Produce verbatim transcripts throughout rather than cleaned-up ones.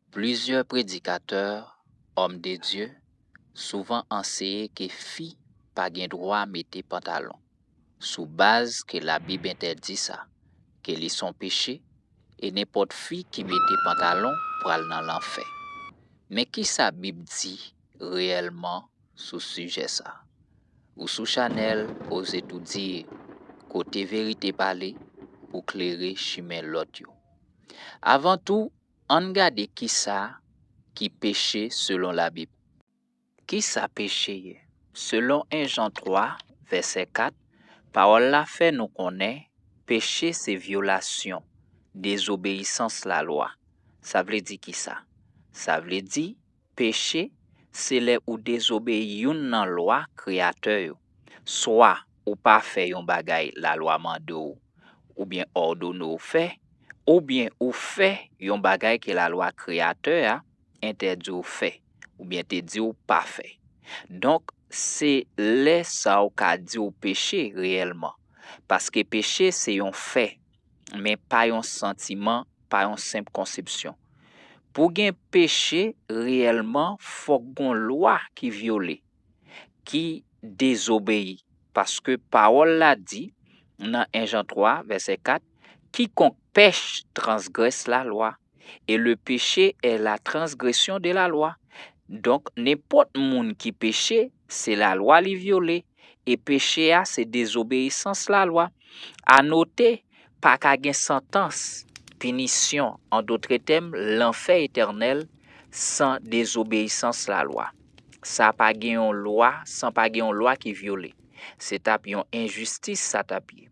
Plizyè predikatè, òm de Dye, souvan anseye ke fi pa gen dwa mete pantalon, sou baz ke Labib entèdi sa, ke li son peche, e nenpòt fi ki mete pantalon pral nan lanfè. Men ki sa Bib di reyèlman sou sijè sa? Ou sou chanèl Oze Tou Di, kote verite pale pou klere chimen lòt yo. Avan tou, ann gade kisa ki peche selon Labib. Kisa peche ye? Selon en Jan twa, vèsè kat, pawòl la fè nou konnen peche se vyolasyon, dezobeyisans lalwa. Sa vle di kisa? Sa vle di, peche se lè ou dezobeyi youn nan lwa Kreyatè yo. Swa ou pa fè yon bagay lalwa mande w oubyen òdone w fè, oubyen ou fè yon bagay ke lalwa Kreyatè a entèdi w fè, oubyen te di w pa fè. Donk, se lè sa w ka di w peche reyèlman. Paske peche se yon fè, men pa yon santiman, pa yon senp konsepsyon. Pou gen peche reyèlman, fòk gon lwa ki vyole, ki dezobeyi. Paske pawòl la di, nan en Jan twa, vèsè kat, quiconque pèche transgresse la loi, et le péché est la transgression de la loi. Donk, nenpòt moun ki peche, se lalwa li vyole, e peche a se dezobeyisans lalwa. A note, pa ka gen santans, pinisyon, an dotre tèm, lanfè etènèl, san dezobeyisans lalwa. Sa pa gen yon lwa, san pa gen yon lwa ki vyole. Se t ap yon enjistis sa t ap ye.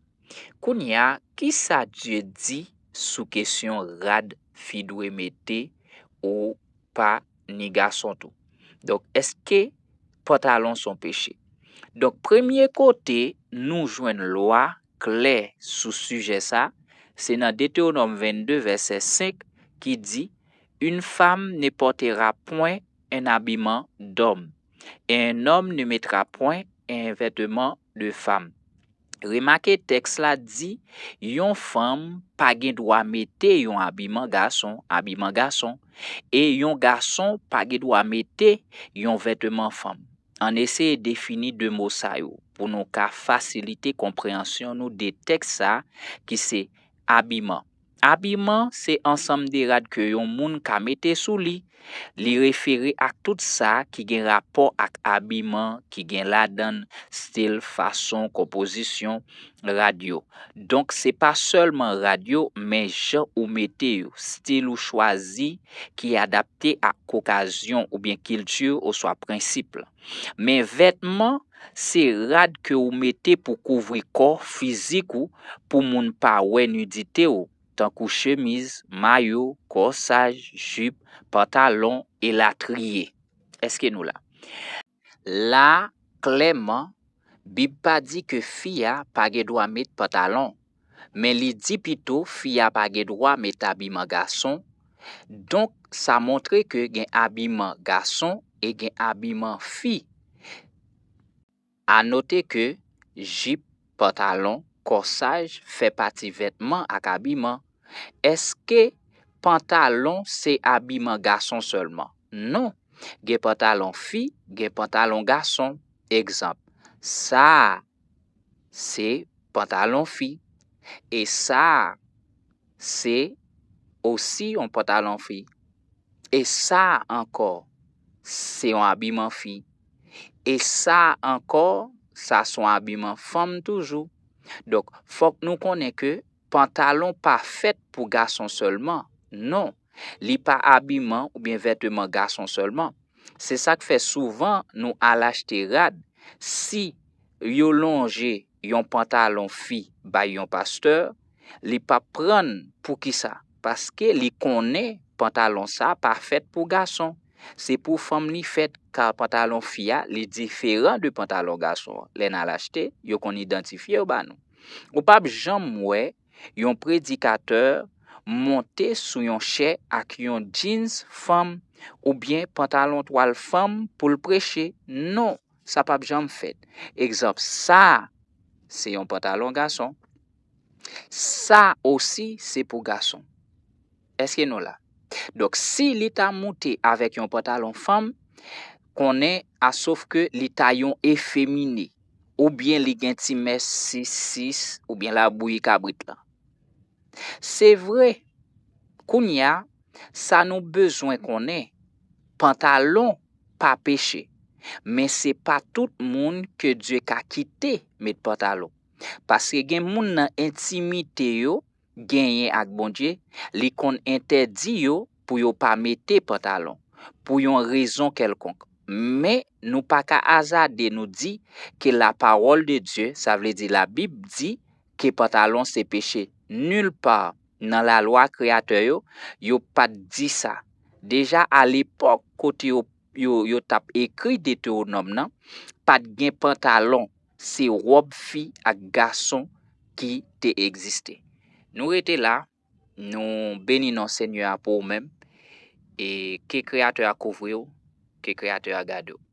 Kounye a, kisa Dye di sou kesyon rad fi dwe mete ou pa ni gason tou? Donk, èske pantalon se yon peche? Donk, premye kote nou jwenn lwa klè sou sijè sa, se nan Detewonòm vennde, vèsè senk, ki di, Une femme ne portera point un habillement d'homme, et un homme ne mettra point un vêtement de femme. Remake tèks la di, yon fanm pa gen dwa mete yon abiman gason, abiman gason, e yon gason pa gen dwa mete yon vèteman fanm. Ann eseye defini de mo sa yo pou nou ka fasilite konpreyansyon nou de tèks sa ki se abiman. Abiman se ansanm de rad ke yon moun ka mete sou li. Li refere ak tout sa ki gen rapò ak abiman, ki gen ladan l stil, fason, konpozisyon rad yo. Donk, se pa sèlman rad yo, men jan ou mete yo, stil ou chwazi ki adapte ak okazyon oubyen kilti oswa prensip la. Men vètman, se rad ke ou mete pou kouvri kò fizik ou, pou moun pa wè nidite w, tankou chemiz, mayo, kòsaj, jip, pantalon, elatriye. Èske nou la? La, klèman, Bib pa di ke fi a pa gen dwa met pantalon, men li di pito fi a pa gen dwa met abiman gason. Donk, sa montre ke gen abiman gason e gen abiman fi. A note ke jip, pantalon, kòsaj fè pati vètman ak abiman. Èske pantalon se abiman gason sèlman? Non. Gen pantalon fi, gen pantalon gason. Egzanp, sa a se pantalon fi. E sa a se osi yon pantalon fi. E sa a ankò, se yon abiman fi. E sa a ankò, sa se yon abiman fanm toujou. Donk, fòk nou konnen ke pantalon pa fèt pou gason sèlman. Non, li pa abiman oubyen vèteman gason sèlman. Se sa k fè souvan nou al achte rad. Si yo lonje yon pantalon fi bay yon pastè, li p ap pran l. Poukisa? Paske li konnen pantalon sa a pa fèt pou gason. Se pou fanm li fèt, ka pantalon fi a, li diferan de pantalon gason an. Lè n al achte, yo konn idantifye yo ba nou. Ou p ap janm wè yon predikatè monte sou yon chè ak yon jeans fanm oubyen pantalon twal fanm pou l preche. Non, sa p ap janm fèt. Egzanp, sa a, se yon pantalon gason. Sa osi, se pou gason. Èske nou la? Donk, si li ta moute avèk yon pantalon fanm, konnen a sof ke li ta yon efemine, oubyen li gen ti mès sis sis, oubyen labouyi kabrit lan. Se vre, kounye a, sa nou bezwen konnen, pantalon pa peche, men se pa tout moun ke Dye ka kite met pantalon. Paske gen moun nan entimite yo genyen ak Bondye, li konn entèdi yo pou yo pa mete pantalon, pou yon rezon kèlkonk. Men nou pa ka azade nou di ke lapawòl de Dye, sa vle di Labib, di ke pantalon se peche. Nilpa nan lalwa kreyatè yo, yo pa t di sa. Deja alepòk kote yo, yo, yo t ap ekri Detewonòm nan, pa t gen pantalon, se wòb fi ak gason ki te egziste. Nou rete la, nou beni non Senyè a pou ou menm, e ke Kreyatè a kouvri w, ke Kreyatè a gade w.